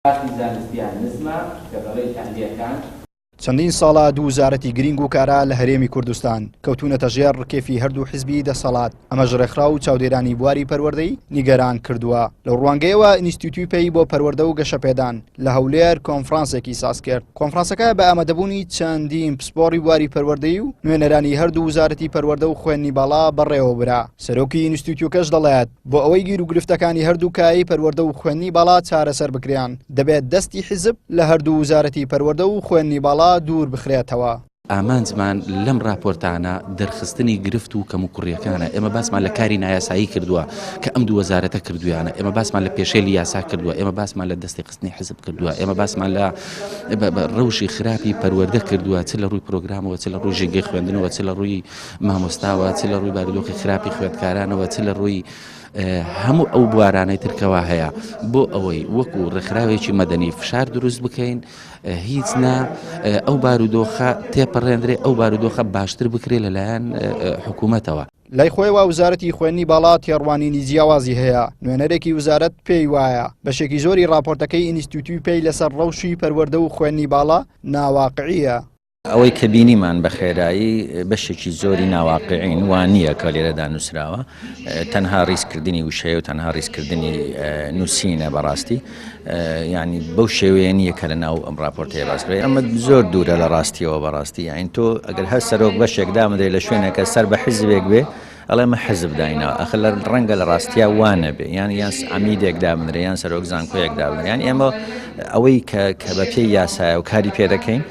ئاستی زانستیان نزمە کە دەڵێی ئەهلیەکان. چەندین ساڵە دوو وزارەتی گرینگ و کارا لە هەرێمی کوردستان کەوتوونەتە ژێر ڕکێفی هەردوو حزبی دەسەڵات، ئەمەش ڕێکخراو و چاودێرانی بواری پەروەردەی نیگەران کردووە. لەو ڕوانگەیەوە ئینستیتوی پەی بۆ پەروەردە و گەشەپێدان لە هەولێر کۆنفرانسێکی سازکرد. کۆنفرانسەکە بە ئامادەبوونی چەندین پسپۆڕی بواری پەروەردەیی و نوێنەرانی هەردوو وزارەتی پەروەردە و خوێندنی باڵا بەڕێوەبرا. سەرۆکی ئینستیتیوکەش دەڵێت، بۆ ئەوەی گیروگرفتەکانی هەردوو کایەی پەروەردە و خوێندنی باڵا چارەسەر بکرێن، دەبێت دەستی حیزب لە هەردوو وزارەتی پەروەردە و خوێندنی باڵا دوور بخرێتەوە. ئامانجمان لەم راپۆرتانە دەرخستنی گرفت و کەموکوڕییەکانە، ئێمە باسمان لە کاری نایاسایی کردووە کە ئەم دوو وەزارەتە کردوویانە، ئێمە باسمان لە پێشێلی یاسا کردووە، ئێمە باسمان لە دەستی خستنی حزب کردووە، ئێمە باسمان لە رەوشی خراپی پەروەردە کردووە چ لە رووی پرۆگرامەوە، چ لە رووی ژینگەی خوێندنەوە، چ لە رووی مامۆستاوە، چ لە ڕووی بارودۆخی خراپی خوێندکارانەوە، چ لە ڕووی هەموو ئەو بوارانەی ترکەوە هەیە بۆ ئەوەی وەکو ڕێکخراوێکی مەدەنی فشار دروست بکەین هیچ نا ئەو بارودۆخە تێپەڕێندرێ ئەو بارودۆخە باشتر بکرێت لەلایەن حکوومەتەوە. لای خۆیەوە وزارەتی خوێندنی باڵا تێڕوانینی جیاوازی هەیە، نوێنەرێکی وزارەت پێی وایە بەشێکی زۆری ڕاپۆرتەکەی ئینستیتوی پەی لەسەر ڕەوشی پەروەردە و خوێندنی باڵا ناواقعییە. ئەوەی کە بینیمان بە خێرایی بەشێکی زۆری ناواقعین وا نییە کە لێرەدا نووسراوە تەنها ڕیزکردنی وشەیە و تەنها ڕیزکردنی نووسینە بەڕاستی یعنی بەو شێوەیە نییە کە لە ناو ئەم راپۆرتەیە باس کرێ ئەمە زۆر دوورە لە ڕاستیەوە بەڕاستی یاین تۆ ئەگەر هەر سەرۆک بەشێک دامدرێ لە شوێنێکە سەر بە حزبێک بێ ئەڵێ ئەمە حزب دایناوە ئەخر لە ڕەنگە لە ڕاستیا وا نەبێ یان یان عەمیدێک دابنرێ یان سەرۆک زانکۆیەک دابنرێ یان ئێمە ئەوەی کە کە بە پێی یاسایە و کاری پێ دەکەین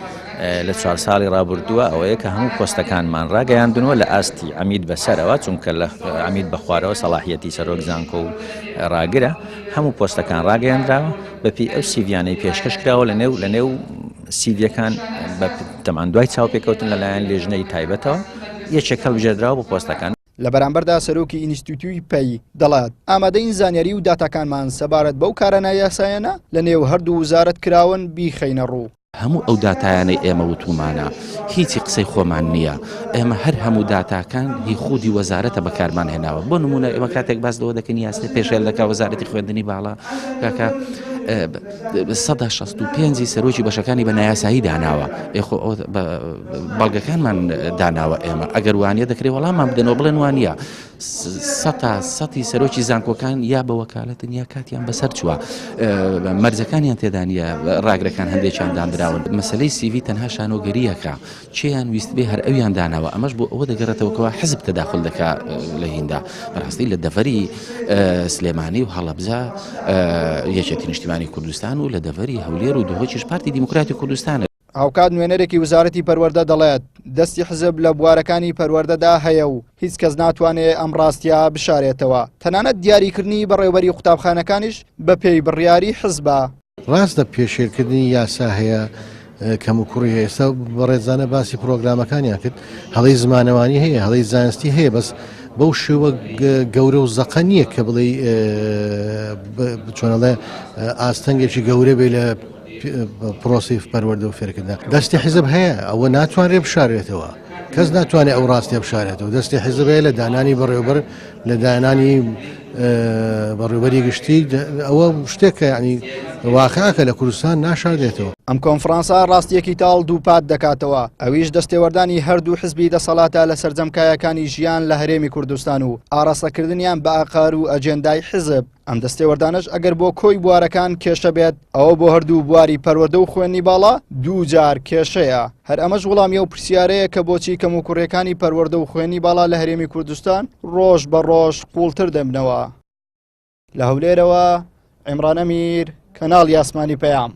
لە چوار ساڵی ڕابردووە ئەوەیە کە هەموو پۆستەکانمان ڕاگەیاندنەوە لە ئاستی عەمید بەسەرەوە چونکە لە عەمید بەخوارەوە سەڵاحیەتی سەرۆک زانکۆ و ڕاگرە هەموو پۆستەکان ڕاگەیاندراوە بەپێی ئەو سیڤیانەی پێشکەش کراوە لە نێو لە نێو سیڤیەکان بە تەمان دوای چاوپێکەوتن لەلایەن لێژنەی تایبەتەوە یەکێک هەڵبژێردراوە بۆ پۆستەکان. لە بەرامبەردا سەرۆکی ئینستیتوی پەی دەڵێت، ئامادەین زانیاری و داتاکانمان سەبارەت بەو کارە نایاسایانە لە نێو هەردوو وزارەت کراون بیخەینە ڕوو. هەموو ئەو داتایانەی ئێمە وتوومانە هیچی قسەی خۆمان نییە، ئێمە هەر هەموو داتاکان هی خودی وەزارەتە بەکارمان هێناوە، بۆ نموونە ئێمە کاتێک باس لەوە دەکەین یاسای پێشێل دەکا وەزارەتی خوێندنی باڵا کاکە 65% ی سەرۆکی بەشەکانی بە نایاسایی داناوە ئێخۆ بەڵگەکانمان داناوە ئێمە ئەگەر وانە دەکرێت وەڵامان بدەنەوە بڵێن وانە سەتا سەتی سەرۆکی زانکۆکان یا بە وەکالەتن یا کاتیان بەسەر چووە مەرجەکانیان تێدانە ڕاگرەکان هەندێکیان دانراون مەسلەی سیوی تەنها شانۆگەریەکە کێیان ویستبێ هەر ئەویان داناوە، ئەمەش بۆ ئەوە دەگەڕێتەوە کەوا حزب تەداخول دەکا لە هیندا. بەڕاستی لە دەڤەری سلێمانی و هەڵەبجە یەکێتی نیشتیمانی کوردستان و لە دەڤەری هەولێر و دهۆکیش پارتی دیموکراتی کوردستانە. هاوکات نوێنەرێکی وزارەتی پەروەردە دەڵێت، دەستی حزب لە بوارەکانی پەروەردەدا هەیە و هیچ کەس ناتوانێ ئەم ڕاستییە بشارێتەوە، تەنانەت دیاریکردنی بەڕێوبەری قوتابخانەکانیش بەپێی بڕیاری حزبە. ڕاستە پێشێلکردنی یاسا هەیە، کەموکوڕی هەیە، ئێستا بەڕێزانە باسی پرۆگرامەکانیان کرد، هەڵەی زمانەوانی هەیە، هەڵەی زانستی هەیە، بەس بەو شێوە گەورە و زەقە نییە کە بڵێ چۆنەڵێ ئاستەنگێکی گەورە بێ لە پرۆسی پەروەردە و فێرکردن. دەستی حیزب هەیە، ئەوە ناتوانرێت بشارێتەوە، کەس ناتوانێت ئەو ڕاستیە بشارێتەوە، دەستی حیزب هەیە لە دانانی بەڕێوبەر لە دانانی بەڕێوبەری گشتی ئەوە شتێکە یعنی واقعەکە لە کوردستان ناشاردێتەوە. ئەم کۆنفرانسە ڕاستییەکی تاڵ دووپات دەکاتەوە، ئەویش دەستێوەردانی هەردوو حزبی دەسەڵاتە لە سەرجەم کایەکانی ژیان لە هەرێمی کوردستان و ئاڕاستەکردنیان بە ئاقار و ئەجێندای حزب. ئەم دەستێوەردانەش ئەگەر بۆ کۆی بوارەکان کێشە بێت، ئەوە بۆ هەردوو بواری پەروەردە و خوێندنی باڵا دووجار کێشەیە. هەر ئەمەش وڵامی ئەو پرسیارەیە کە بۆچی کەموکوڕیەکانی پەروەردە و خوێندنی باڵا لە هەرێمی کوردستان ڕۆژ بە ڕۆژ قوڵتر دەبنەوە. لە هەولێرەوە عیمران ئەمیر، کەناڵی ئاسمانی پەیام.